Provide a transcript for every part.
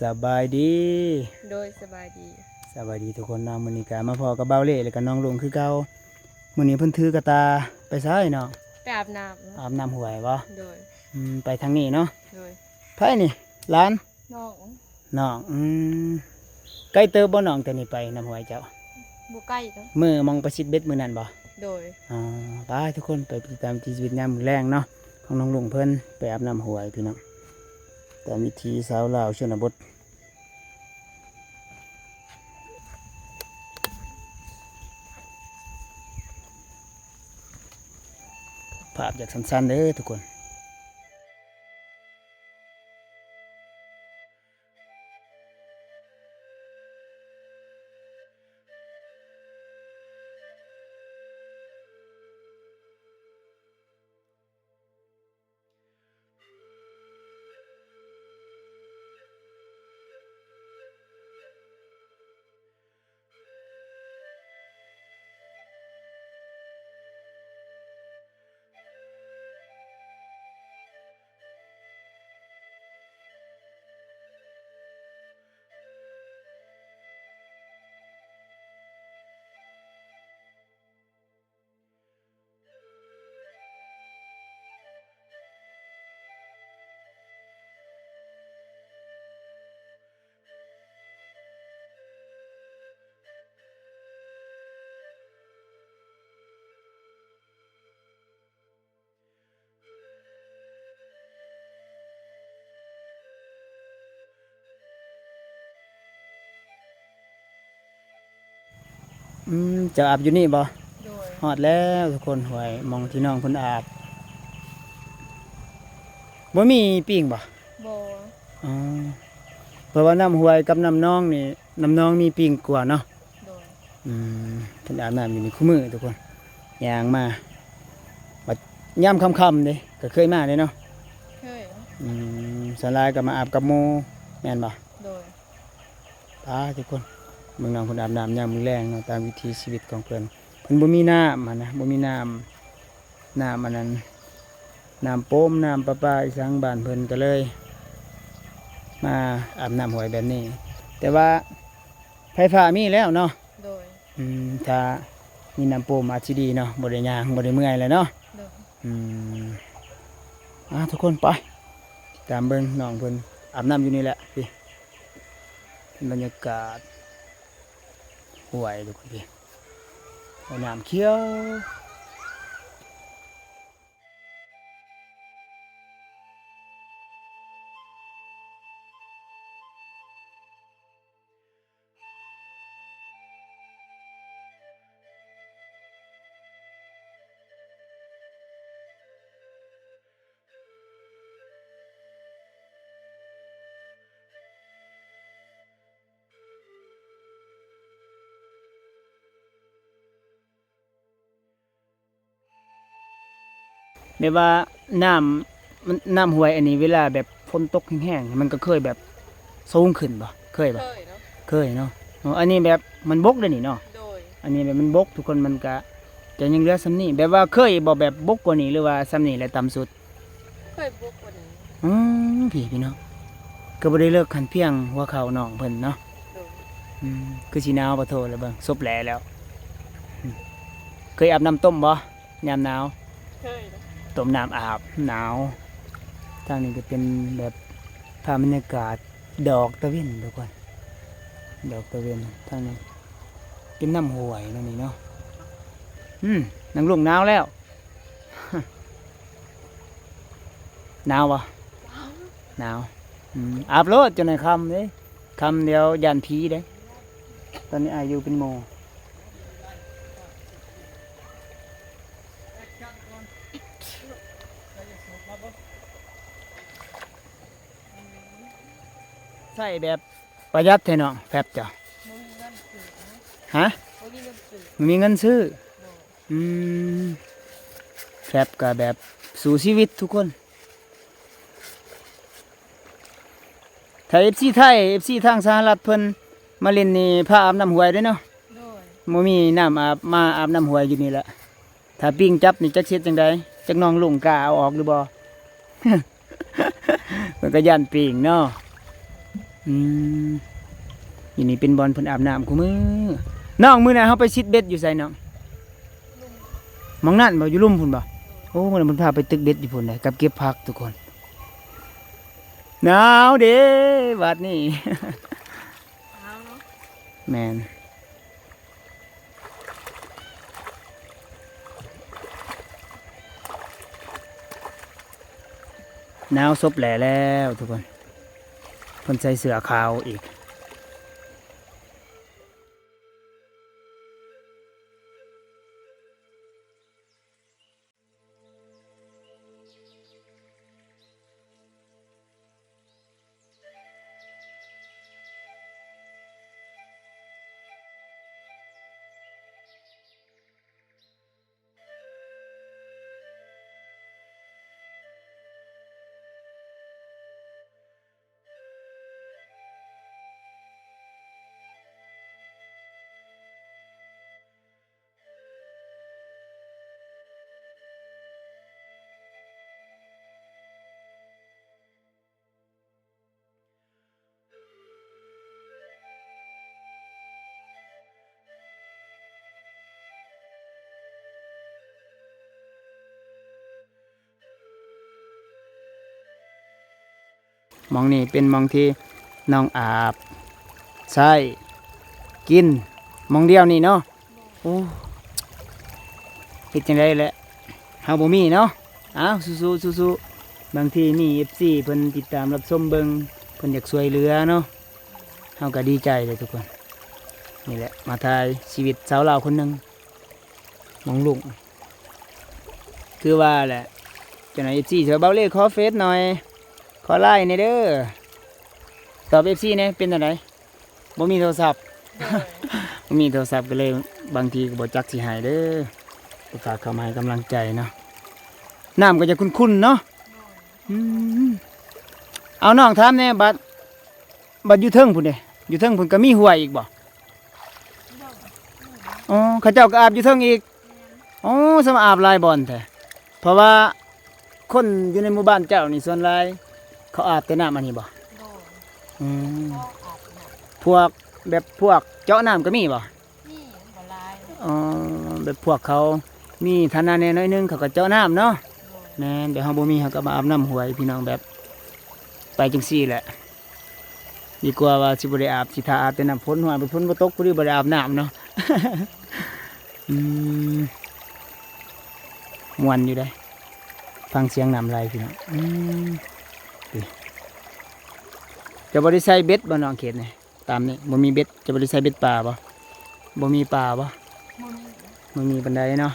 ສະບາຍດີ. ໂດຍ ສະບາຍດີ. ສະບາຍດີທຸກຄົນເນາະ. ມື້ນີ້ກະມາພໍ້ກັບບ່າວເລ້ ແລ້ວກະນ້ອງລຸງຄືເກົ່າ. ມື້ນີ້ເພິ່ນຖືກະຕ່າໄປໃສເນາະ? ໄປອາບນ້ຳ. ອາບນ້ຳຫ້ວຍບໍ່? ໂດຍ. ອືມ ໄປທາງນີ້ເນາະ. ໂດຍ. ໃຜນີ້? ຫຼານ? ນ້ອງ. ນ້ອງ. ອືມ ໄກເຕີບບໍ່ນ້ອງ ແຕ່ນີ້ໄປນ້ຳຫ້ວຍເຈົ້າ? ບໍ່ໄກດອກ. ມື້ໝ່ອງໄປຊິດເບັດມື້ນັ້ນບໍ່? ໂດຍ. ອໍ ໄປທຸກຄົນ ໄປຕິດຕາມວິຖີຊີວິດຍາມມື້ແລງເນາະ ຂອງນ້ອງລຸງເພິ່ນ ໄປອາບນ້ຳຫ້ວຍພີ່ນ້ອງ ຕາມວິຖີຊາວລາວຊົນນະບົດ. ພາບຢາກສັ້ນໆເດີທຸກຄົນ. ອືມ ເຈົ້າອາບຢູ່ນີ້ບໍ່? ໂດຍ. ຮອດແລ້ວທຸກຄົນ ຫ້ວຍ ໝ່ອງທີ່ນ້ອງເພິ່ນອາບ. ບໍ່ມີປີງບໍ່? ບໍ່. ອໍ ເພາະວ່ານ້ຳຫ້ວຍກັບນ້ຳໜອງນີ້ ນ້ຳໜອງມີປີງກວ່າເນາະ. ໂດຍ. ອືມ ເພິ່ນອາບນ້ຳຢູ່ນີ້ຄູ່ມື້ທຸກຄົນ ຍ່າງມາ ບັດຍາມຄ່ຳໆເດ້ ກໍເຄີຍມາເດ້ເນາະ? ເຄີຍ. ອືມ ສ່ວນຫຼາຍກໍມາອາບກັບໝູ່ແມ່ນບໍ່? ໂດຍ. ປາ ທຸກຄົນ ເບິ່ງນ້ອງເພິ່ນອາບນ້ຳຍາມມື້ແລງເນາະ ຕາມວິຖີຊີວິດຂອງເພິ່ນ. ເພິ່ນບໍ່ມີນ້ຳຫັ້ນນະ ບໍ່ມີນ້ຳ ນ້ຳອັນນັ້ນ ນ້ຳໂປມ ນ້ຳປະປາອີ່ສັງບ້ານເພິ່ນ ກໍເລີຍມາອາບນ້ຳຫ້ວຍແບບນີ້. ແຕ່ວ່າໄຟຟ້າມີແລ້ວເນາະ? ໂດຍ. ອືມ ຖ້າມີນ້ຳໂປມອາດຊິດີເນາະ ບໍ່ໄດ້ຍ່າງ ບໍ່ໄດ້ເມື່ອຍແລ້ວເນາະ? ໂດຍ. ອືມ ອ່າ ທຸກຄົນໄປ ຕິດຕາມເບິ່ງນ້ອງເພິ່ນອາບນ້ຳຢູ່ນີ້ແຫຼະ. ນີ້ ເປັນບັນຍາກາດຫ້ວຍທຸກຄົນ ນີ້ ຫ້ວຍນ້ຳຂຽວ. ແບບວ່ານ້ຳ ມັນ ນ້ຳຫ້ວຍອັນນີ້ ເວລາແບບຝົນຕົກແຮງໆ ມັນກໍເຄີຍແບບສູງຂຶ້ນບໍ່? ເຄີຍບໍ່? ເຄີຍເນາະ ເຄີຍເນາະ. ອໍ ອັນນີ້ແບບມັນບົກເດ້ນີ້ເນາະ? ໂດຍ. ອັນນີ້ແບບມັນບົກ ທຸກຄົນ ມັນກະ ຈະຍັງເຫຼືອສ່ຳນີ້. ແບບວ່າເຄີຍບໍ່ ແບບບົກກວ່ານີ້ ຫຼືວ່າສ່ຳນີ້ແຫຼະຕ່ຳສຸດ? ເຄີຍບົກກວ່ານີ້. ອືມ ພີ່ ພີ່ນ້ອງ ກໍບໍ່ໄດ້ເລິກຫັ້ນ ພຽງຫົວເຂົ່ານ້ອງເພິ່ນເນາະ. ໂດຍ. ອືມ ຄືຊິໜາວປະໂທ ແລ້ວເບິ່ງ ສົບແຫຼແລ້ວ. ອືມ ເຄີຍອາບນ້ຳຕົ້ມບໍ່ ຍາມໜາວ? ເຄີຍ. ຕົ້ມນ້ຳອາບ ໜາວ. ທາງນີ້ກໍເປັນແບບພາບບັນຍາກາດດອກຕາເວັນທຸກຄົນ ດອກຕາເວັນ. ທາງນີ້ເປັນນ້ຳຫ້ວຍເນາະນີ້ເນາະ. ອືມ ນາງລຸງໜາວແລ້ວ. ໜາວບໍ່? ໜາວ. ອືມ ອາບໂລດ ຈັກໜ້ອຍຄ່ຳເດ້ ຄ່ຳດຽວຢ້ານຜີເດ້. ຕອນນີ້ອ້າຍຢູ່ເປັນໝູ່. ໃຊ້ແບບປະຢັດແທ້ນ້ອງ ແຟບເຈົ້າ. ບໍ່ມີເງິນຊື້. ຮະ? ບໍ່ມີເງິນຊື້. ບໍ່ມີເງິນຊື້. ບໍ່. ອືມ ແຟບກໍແບບສູ້ຊີວິດທຸກຄົນ. ຖ້າເອັຟຊີໄທ ເອັຟຊີທາງສະຫະລັດເພິ່ນມາຫຼິ້ນນີ້ ພາອາບນ້ຳຫ້ວຍເດ້ເນາະ. ໂດຍ. ບໍ່ມີນ້ຳອາບ ມາອາບນ້ຳຫ້ວຍຢູ່ນີ້ແຫຼະ. ຖ້າປິງຈັບນີ້ ຈັກຊິເຮັດຈັ່ງໃດ? ຈັກນ້ອງລຸງກ້າເອົາອອກຫຼືບໍ່? ເພິ່ນກໍຢ້ານປິງເນາະ. ອືມ ຢູ່ນີ້ເປັນບ່ອນເພິ່ນອາບນ້ຳຄູ່ມື້. ນ້ອງ ມື້ນັ້ນເຮົາໄປຊິດເບັດຢູ່ໃສນ້ອງ? ໝ່ອງນັ້ນບໍ່? ຢູ່ລຸ່ມພຸ້ນບໍ່? ໂອ້ ມື້ນັ້ນເພິ່ນພາໄປຕຶກເບັດຢູ່ພຸ້ນເດ້ ກັບເກັບຜັກທຸກຄົນ. ໜາວເດ້ບາດນີ້. ໜາວເນາະ. ແມ່ນ. ໜາວສົບແຫຼແລ້ວທຸກຄົນ. ເພິ່ນໃສ່ເສື້ອຂາວອີກ. ໝ່ອງນີ້ເປັນໝ່ອງທີ່ນ້ອງອາບໃຊ້ກິນ ໝ່ອງດຽວນີ້ເນາະ. ໂອ້ ເຮັດຈັ່ງໃດແຫຼະ ເຮົາບໍ່ມີເນາະ. ອ້າວ ສູ້ໆ ສູ້ໆ. ບາງທີມີເອັຟຊີເພິ່ນຕິດຕາມຮັບຊົມເບິ່ງ ເພິ່ນຢາກຊ່ວຍເຫຼືອເນາະ ເຮົາກໍດີໃຈເດ້ທຸກຄົນ. ນີ້ແຫຼະ ມາຖ່າຍຊີວິດຊາວລາວຄົນໜຶ່ງ ມອງລຸງ ຄືວ່າແຫຼະ. ເຈົ້າໜ້າເອັຟຊີ ເວົ້າເລກຂໍເຟສໜ່ອຍ ຂໍໄລນ໌ແດ່ເດີ. ຕອບເອັຟຊີແດ່ ເປັນຈັ່ງໃດ? ບໍ່ມີໂທລະສັບ. ໂດຍ. ບໍ່ມີໂທລະສັບກໍເລີຍ ບາງທີກໍບໍ່ຈັກຊິໃຫ້ເດີ ກໍຝາກເຂົ້າມາໃຫ້ກຳລັງໃຈເນາະ. ນ້ຳກໍຈະຂຸ້ນໆເນາະ. ໂດຍ. ອືມ ເອົາ ນ້ອງຖາມແດ່ ບັດ ບັດຢູ່ເທິງພຸ້ນເດ ຢູ່ເທິງພຸ້ນກໍມີຫ້ວຍອີກບໍ່? ອໍ ເຂົາເຈົ້າກໍອາບຢູ່ເທິງອີກ. ແມ່ນ. ອໍ ສ່ຳອາບຫຼາຍບ່ອນແທ້ ເພາະວ່າຄົນຢູ່ໃນໝູ່ບ້ານເຈົ້ານີ້ສ່ວນຫຼາຍເຂົາອາບແຕ່ນ້ຳອັນນີ້ບໍ່? ໂດຍ. ອືມ ເຂົາອາບນ້ຳ ພວກແບບພວກເຈາະນ້ຳກໍມີບໍ່? ມີ ມັນບໍ່ຫຼາຍ. ອໍ ແບບພວກເຂົາມີຖານະແດ່ໜ້ອຍໜຶ່ງ ເຂົາກໍເຈາະນ້ຳເນາະ. ໂດຍ. ແມ່ນ ແບບເຮົາບໍ່ມີ ເຮົາກໍມາອາບນ້ຳຫ້ວຍ ພີ່ນ້ອງ ແບບໄປຈັ່ງຊີ້ແຫຼະ. ດີກວ່າວ່າຊິບໍ່ໄດ້ອາບ ຊິຖ້າອາບແຕ່ນ້ຳຝົນ ຫົວເປັນຝົນບໍ່ຕົກ ພໍດີບໍ່ໄດ້ອາບນ້ຳເນາະ. ອືມ ມ່ວນຢູ່ເດ້ ຟັງສຽງນ້ຳໄຫຼພີ່ນ້ອງ. ອືມ ເຈົ້າບໍ່ໄດ້ໃສ່ເບັດບໍ່ນ້ອງ ເຂດນີ້? ຕາມນີ້ບໍ່ມີເບັດ ເຈົ້າບໍ່ໄດ້ໃສ່ເບັດປາບໍ່? ບໍ່ມີປາບໍ່? ບໍ່ມີ ບໍ່ມີປານໃດເນາະ.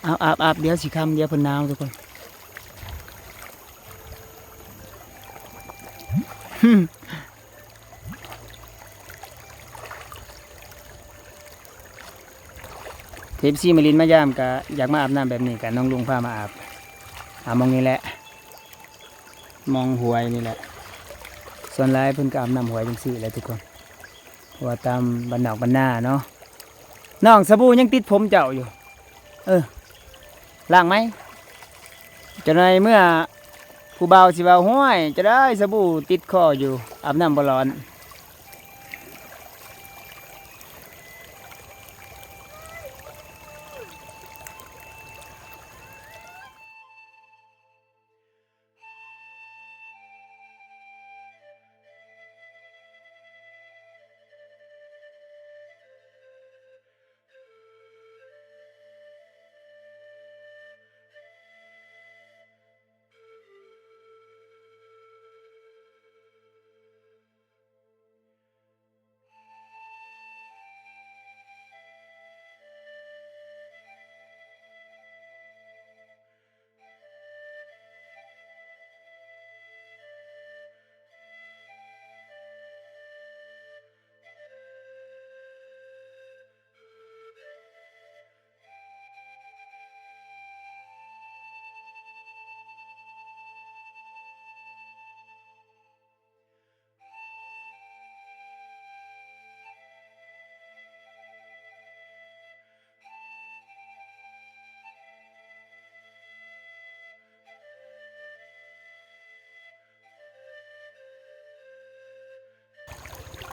ເອົາ ອາບ ອາບ ດຽວຊິຄ່ຳ ດຽວເພິ່ນໜາວທຸກຄົນ. ເອັຟຊີມາຫຼິ້ນມາຢາມກະຢາກມາອາບນ້ຳແບບນີ້ ກະນ້ອງລຸງພາມາອາບ ອາບໝ່ອງນີ້ແຫຼະ. ໝ່ອງຫ້ວຍນີ້ແຫຼະ ສ່ວນຫຼາຍເພິ່ນກໍອາບນ້ຳຫ້ວຍຈັ່ງຊີ້ແຫຼະທຸກຄົນ ເພາະວ່າຕາມບ້ານນອກບ້ານນາເນາະ. ນ້ອງ ສະບູຍັງຕິດຜົມເຈົ້າຢູ່ ເອີ ລ້າງໃໝ່ ຈັກໜ່ອຍເມື່ອຜູ້ບ່າວຊິເວົ້າ ຫ້ວຍ ຈະໄດ້ສະບູຕິດຄໍຢູ່ ອາບນ້ຳບໍ່ຮ້ອນ.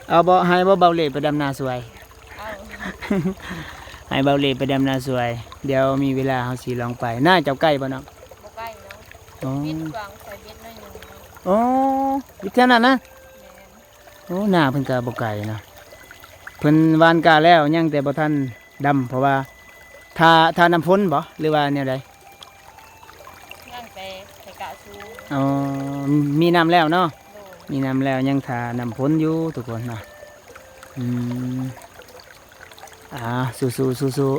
ເອົາບໍ່ ໃຫ້ບໍ່ ເບົາເຫຼໄປດຳນາຊ່ວຍ? ເອົາ ໃຫ້ເບົາເຫຼໄປດຳນາຊ່ວຍ. ດຽວມີເວລາເຮົາຊິລອງໄປ. ນາເຈົ້າໃກ້ບໍ່ນ້ອງ? ບໍ່ໃກ້ເນາະ. ອໍ ວິດກວາງໃສ່ເບັດໜ້ອຍໜຶ່ງເນາະ. ອໍ ວິດແຖວນັ້ນນະ? ແມ່ນ. ໂອ້ ນາເພິ່ນກໍບໍ່ໄກນະ. ເພິ່ນຫວ່ານກ້າແລ້ວ ຍັງແຕ່ບໍ່ທັນດຳ ເພາະວ່າຖ້າ ຖ້ານ້ຳຝົນບໍ ຫຼືວ່າແນວໃດ? ຍັງແຕ່ໃສ່ກະສູງ. ອໍ ມີນ້ຳແລ້ວເນາະ? ໂດຍ. ມີນ້ຳແລ້ວ ຍັງຖ້ານ້ຳຝົນຢູ່ທຸກຄົນນະ. ອືມ ອ່າ ສູ້ໆ ສູ້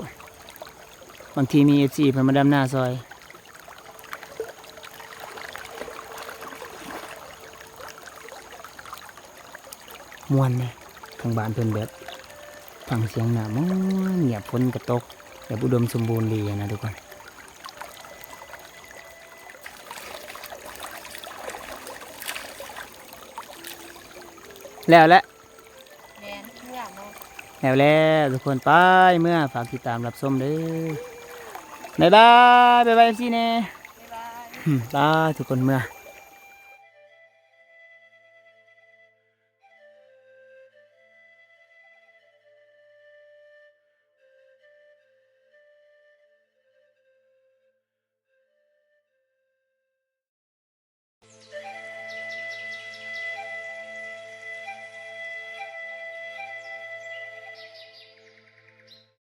ໆ. ບາງທີມີເອັຟຊີເພິ່ນມາດຳນາຊ່ອຍ. ມ່ວນເດ້ ທາງບ້ານເພິ່ນແບບຟັງສຽງນ້ຳ ມ່ວນງຽບ ຝົນກໍຕົກ ແບບອຸດົມສົມບູນດີນະທຸກຄົນ. ແລ້ວແຫຼະ ແມ່ນ ເມືອເນາະ. ແລ້ວແຫຼະທຸກຄົນ ໄປເມືອ ຝາກຕິດຕາມຮັບຊົມເດີ້. ບາຍບາຍ ບາຍບາຍເອັຟຊີແດ່. ບາຍບາຍ. ອືມ ບາຍ ທຸກຄົນເມືອ.